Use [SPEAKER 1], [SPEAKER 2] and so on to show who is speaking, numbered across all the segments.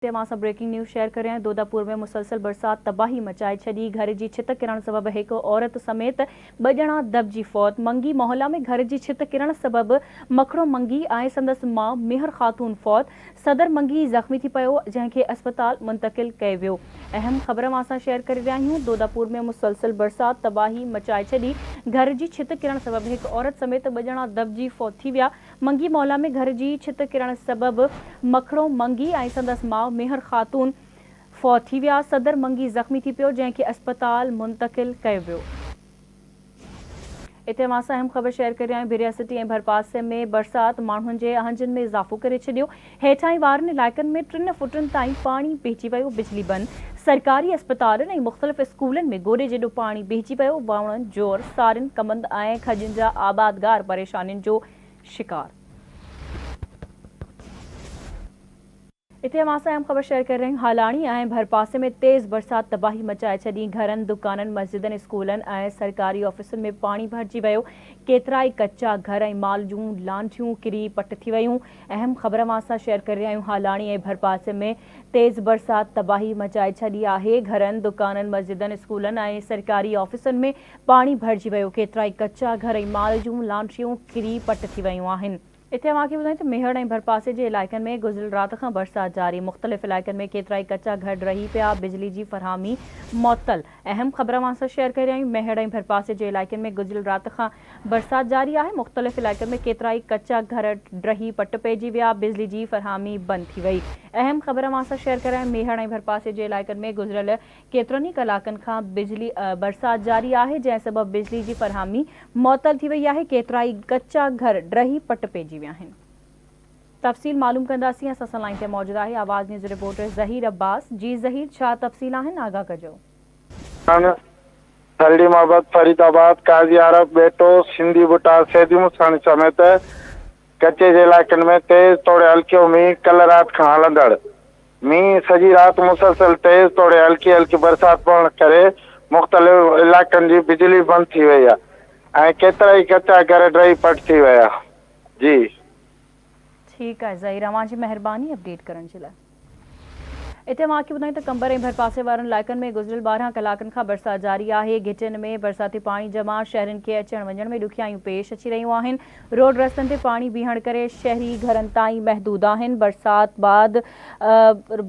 [SPEAKER 1] تي اوهان سان بريڪنگ نيوز شيئر ڪري رهيا آهيون دوداپور ۾ مسلسل برسات تباهي مچائي ڇڏي گهر جي ڇت ڪرڻ سبب هڪ عورت سميت ٻه ڄڻا دٻجي فوت منگي محلا ۾ گهر جي ڇت ڪرڻ سبب مکڙو منگي ۽ سندس ماء ميهر خاتون فوت صدر منگي زخمي ٿي پيو جنهن کي اسپتال منتقل ڪيو ويو اهم خبر اوهان سان شيئر ڪري رهيا آهيون دوداپور ۾ مسلسل برسات تباهي مچائي ڇڏي گهر جي ڇت ڪرڻ سبب هڪ عورت سميت ٻه ڄڻا دٻجي فوت ٿي ويا منگي محلا ۾ گهر جي ڇت ڪرڻ سبب مکڙو منگي ۽ سندس ماء ميهر خاتون فوت ٿي ويا، صدر منگي زخمي ٿي پيو جنهن کي اسپتال منتقل ڪيو ويو. اتي اوهان سان اهم خبر شيئر ڪري رهيا آهيون ڀريا سٽي ۽ ڀرپاسي ۾ برسات ماڻهن جي اهنجن ۾ اضافو ڪري ڇڏيو، هيٺاهين وارن علائقن ۾ ٽن فٽن تائين پاڻي بيهجي ويو، بجلي بند، سرڪاري اسپتالن ۽ مختلف اسڪولن ۾ گوڏي جيڏو پاڻي بيهجي ويو، واوڻن، جوئر، سارين، ڪمند ۽ کجين جا آبادگار پريشانين جو شڪار. اتي اوهان سان اهم خبر شيئر ڪري رهيا آهيون هالاڻي ۽ ڀرپاسي ۾ تيز برسات تباهي مچائي ڇڏي گهرن، دڪانن، مسجدن، اسڪولن ۽ سرڪاري آفيسن ۾ پاڻي ڀرجي ويو ڪيترائي ڪچا گهر ۽ مال جون لانڍيون ڪري پٽ ٿي ويون اهم خبر اوهان سان شيئر ڪري رهيا آهيون هالاڻي ۽ ڀرپاسي ۾ تيز برسات تباهي مچائي ڇڏي آهي گهرن، دڪانن، مسجدن، اسڪولن ۽ سرڪاري آفيسن ۾ پاڻي ڀرجي ويو، ڪيترائي ڪچا گهر ۽ مال جون لانڍيون ڪري پٽ ٿي ويون آهن. اتي اوهان کي ٻڌايون ته ميهڙ ۽ ڀرپاسي جي علائقن ۾ گذريل رات کان برسات جاري، مختلف علائقن ۾ ڪيترائي ڪچا گهر ڊهي پيا، بجلي جي فراهمي معطل. اهم خبر اوهان سان شيئر ڪري رهيا آهيون، ميهڙ ۽ ڀرپاسي جي علائقن ۾ گذريل رات کان برسات جاري آهي، مختلف علائقن ۾ ڪيترائي ڪچا گهر ڊهي پٽ پئجي ويا، بجلي جي فراهمي بند ٿي وئي. اهم خبر اوهان سان شيئر ڪري رهيا آهيون، ميهڙ ۽ ڀرپاسي جي علائقن ۾ گذريل ڪيترن ئي ڪلاڪن کان بجلي برسات جاري آهي، جنهن سبب بجلي جي فراهمي معطل ٿي وئي آهي، ڪيترائي ڪچا گهر ڊهي پٽ پئجي ويا آهن. تفصيل معلوم ڪنداسين، اسان سان لائين تي موجود آهي آواز نيوز رپورٽر ظهير عباس، جي ظهير ڇا تفصيل آهن آگاهه ڪجو.
[SPEAKER 2] خان، ٿرڙي محبت، فريد آباد، قاضي عارف، ٻيٽو، سنڌي ڀٽا، سيدي مساڻي سميت ڪچي جي علائقن ۾ تيز توڙي هلڪيو مينهن ڪلهه رات کان هلندڙ مينهن سڄي رات مسلسل تيز توڙي هلڪي هلڪي برسات پوڻ ڪري مختلف علائقن جي بجلي بند ٿي وئي آهي ۽ ڪيترائي ڪچا گهر ڊهي پٽ ٿي ويا جي.
[SPEAKER 1] ٺيڪ آهي ظهير اوهان جي مهرباني اپڊيٽ ڪرڻ جي لاء. اتي اوهان کي ٻڌايون ته قمبر ۽ ڀرپاسي وارن علائقن ۾ گذريل 12 ڪلاڪن کان برسات جاري آهي، گهٽين ۾ برساتي پاڻي جمع، شهرين کي اچڻ وڃڻ ۾ ڏکيائيون پيش اچي رهيون آهن، روڊ رستن تي پاڻي بيهڻ ڪري شهري گهرن تائين محدود آهن، برسات بعد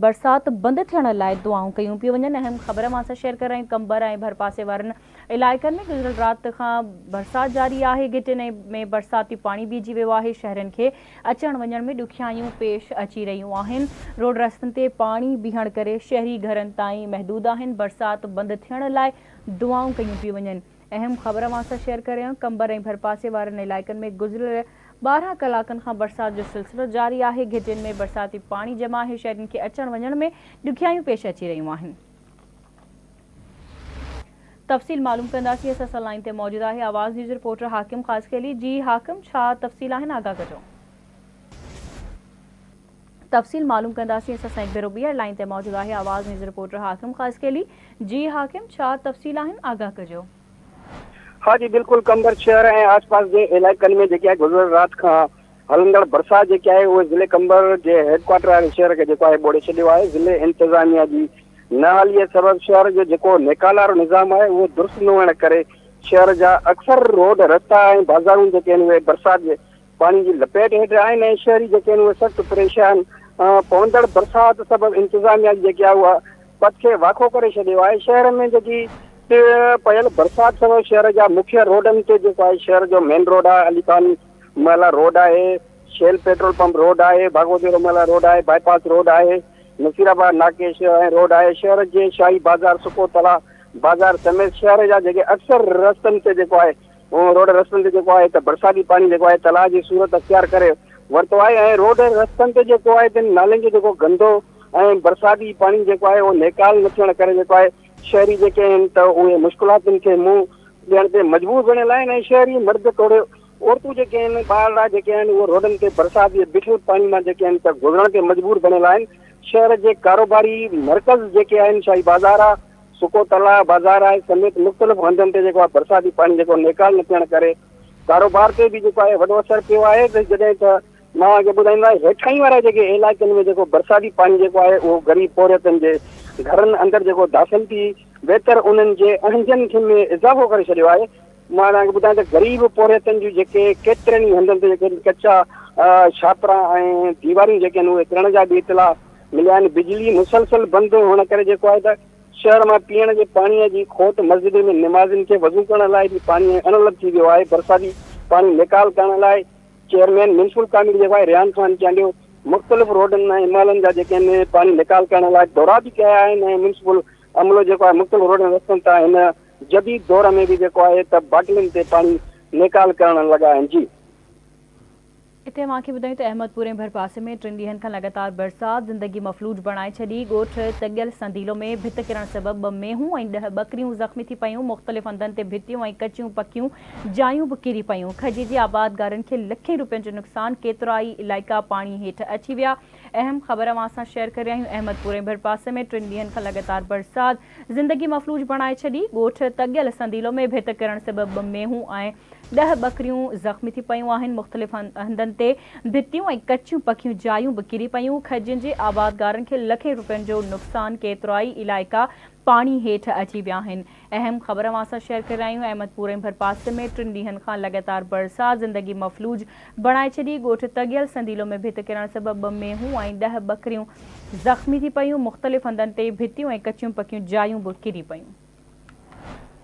[SPEAKER 1] برسات بند ٿيڻ لاء دعائون ڪيون پيون وڃن، اهم خبر اوهان سان شيئر ڪري رهيا آهيون قمبر ۽ ڀرپاسي وارن علائقن ۾ گذريل رات کان برسات جاري آهي، گهٽين ۾ برساتي پاڻي بيهجي ويو آهي، شهرين کي اچڻ وڃڻ ۾ ڏکيائيون پيش اچي رهيون آهن، روڊ رستن تي پاڻي بيهڻ ڪري شهري گهرن تائين محدود آهن، برسات بند ٿيڻ لاء دعائون ڪيون پيون وڃن، اهم خبر اوهان سان شيئر ڪري رهيا آهيون، قمبر ۽ ڀرپاسي وارن علائقن ۾ گذريل 12 ڪلاڪن کان برسات جو سلسلو جاري آهي، گهٽين ۾ برساتي پاڻي جمع آهي، شهرين کي اچڻ وڃڻ ۾ ڏکيائيون پيش اچي رهيون آهن. تفصيل معلوم ڪنداسين اسان سان لائين تي موجود آهي آواز نيوز رپورٽر حاڪم خاصخيلي جي حاڪم ڇا تفصيل آهن آگاهه ڪجو. تفصيل معلوم ڪنداسين اسان سان هڪ ڀيرو ٻيهر لائين تي موجود آهي آواز نيوز رپورٽر حاڪم خاصخيلي جي حاڪم ڇا تفصيل آهن آگاهه ڪجو.
[SPEAKER 2] ها جي بلڪل قمبر شهر ۽ آس پاس جي علائقن ۾ جيڪي آهي گذريل رات کان هلندڙ برسات جيڪي آهي اهي ضلعي قمبر جي هيڊ ڪوارٽر واري شهر کي جيڪو آهي ٻوڙي ڇڏيو آهي ضلعي انتظاميا جي نااهليء سبب شهر جو جيڪو نيڪال وارو نظام آهي اهو درست نه هئڻ ڪري شهر جا اڪثر روڊ رستا ۽ بازارون جيڪي آهن اهي برسات جي پاڻي جي لپيٽ هيٺ آهن ۽ شهري جيڪي آهن اهي سخت پريشان پوندڙ برسات سبب انتظاميا جي جيڪي آهي اها پت کي واکو ڪري ڇڏيو آهي شهر ۾ جيڪي پيل برسات سبب شهر جا مکيه روڊن تي جيڪو آهي شهر جو مين روڊ آهي علي خان محلا روڊ آهي شيل پيٽرول پمپ روڊ آهي ڀاڳوديرو محلا روڊ آهي باء پاس روڊ آهي نصير آباد ناڪي ۽ روڊ آهي شهر جي شاهي بازار سڪو تلاء بازار سميت شهر جا جيڪي اڪثر رستن تي جيڪو آهي روڊ رستن تي جيڪو آهي ته برساتي پاڻي جيڪو آهي تلاء جي صورت اختيار ڪري ورتو آهي ۽ روڊ رستن تي جيڪو آهي تن نالين جو جيڪو گندو ۽ برساتي پاڻي جيڪو آهي اهو نيڪال نه ٿيڻ ڪري جيڪو آهي شهري جيڪي آهن ته اهي مشڪلاتن کي منهن ڏيڻ تي مجبور بڻيل آهن ۽ شهري مرد توڙي عورتون جيڪي آهن، ٻارڙا جيڪي آهن اهي روڊن تي برسات جي بيٺل پاڻي مان جيڪي آهن ته گذرڻ تي مجبور بڻيل آهن. شهر جي ڪاروباري مرڪز جيڪي آهن شاهي بازار آ، سڪو تلاء بازار آهي سميت مختلف هنڌن تي جيڪو آهي برساتي پاڻي جيڪو نيڪال نه ٿيڻ ڪري ڪاروبار تي به جيڪو آهي وڏو اثر پيو آهي ته جڏهن ته مان اوهان کي ٻڌائيندو آهيان هيٺائين وارا جيڪي علائقن ۾ جيڪو برساتي پاڻي جيڪو آهي اهو غريب پورهيتن جي گهرن اندر جيڪو داخل ٿي ويتر انهن جي اهنجن کي ۾ اضافو ڪري ڇڏيو آهي. مان توهان کي ٻڌايان ته غريب پورهيتن جون جيڪي ڪيترن ئي هنڌن تي جيڪي ڪچا ڇاپرا ۽ ديواريون جيڪي آهن اهي ڪرڻ جا به اطلاع مليا آهن. بجلي مسلسل بند هئڻ ڪري جيڪو آهي ته شهر مان پيئڻ جي پاڻي جي کوٽ، مسجدن ۾ نمازين کي وضو ڪرڻ لاء به پاڻي اڻلڀ ٿي ويو آهي. برساتي پاڻي نيڪال ڪرڻ لاء چيئرمين ميونسپل ڪاميٽي جيڪو آهي ريحان خان چانڊيو مختلف روڊن ۽ محلن جا جيڪي آهن پاڻي نيڪال ڪرڻ لاء دورا به ڪيا آهن ۽ ميونسپل عملو جيڪو آهي مختلف روڊن رستن تان هن جديد دور ۾ به جيڪو آهي ته باٽلين تي پاڻي نيڪال ڪرڻ لڳا آهن جي.
[SPEAKER 1] اتي اوهان کي ٻڌايون ته احمد پور ۽ ڀرپاسي ۾ ٽن ڏينهن کان لڳاتار برسات زندگي مفلوج بڻائي ڇڏي، ڳوٺ تڳيل سنديلو ۾ ڀت ڪرڻ سبب ٻه مينهون ۽ ڏهه ٻڪريون زخمي ٿي پيون، مختلف هنڌن تي ڀتيون ۽ ڪچيون پڪيون جايون به ڪري پيون، کجي جي آبادگارن کي لکين روپين جو نقصان، ڪيترائي علائقا پاڻي هيٺ اچي ويا، اهم خبر اوهان سان شيئر ڪري رهيا آهيون احمد پور ۽ ڀرپاسي ۾ ٽن ڏينهن کان لڳاتار برسات زندگي مفلوج بڻائي ڇڏي، ڳوٺ تڳيل سنديلو ۾ ڀت ڪرڻ سبب ٻه مينهون ۽ ڏهه ٻڪريون زخمي ٿي پيون آهن، مختلف هنڌن تي ڀتيون ۽ ڪچيون پڪيون جايون به ڪري پيون، کجين جي آبادگارن کي لکين روپين جو نقصان، ڪيترائي علائقا پاڻي هيٺ اچي ويا آهن، اهم خبر اوهان سان شيئر ڪري رهيا آهيون، احمد پور ۽ ڀرپاسي ۾ ٽن ڏينهن کان لڳاتار برسات زندگي مفلوج بڻائي ڇڏي، ڳوٺ تڳيل سنديلو ۾ ڀت ڪرڻ سبب ٻه مينهون ۽ ڏهه ٻڪريون زخمي ٿي پيون، مختلف هنڌن تي ڀتيون ۽ ڪچيون پڪيون جايون به ڪري پيون.